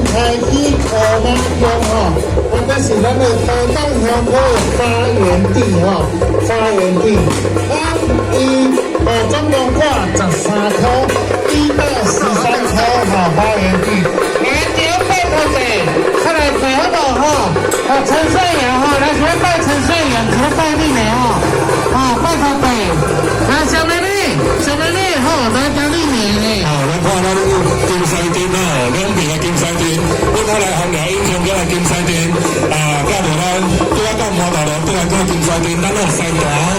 開去柯馬鄉吼，啊，這是咱的台東香菇的發源地吼，發源地。啊，伊哦總共掛13箍，1到13箍吼，發源地。來，點拜託者，出來坐好無吼？啊，陳穗陽吼，來先拜陳穗陽，先拜你的吼，啊，拜託者，來小妹妹，小妹妹吼，來交你名呢。哦，咱看咱金西鎮哦，兩邊的金西鎮，阮我來紅寮英雄來金西鎮，啊，甲著咱拄仔到滿大路，倒來過金西鎮，咱攏有三段。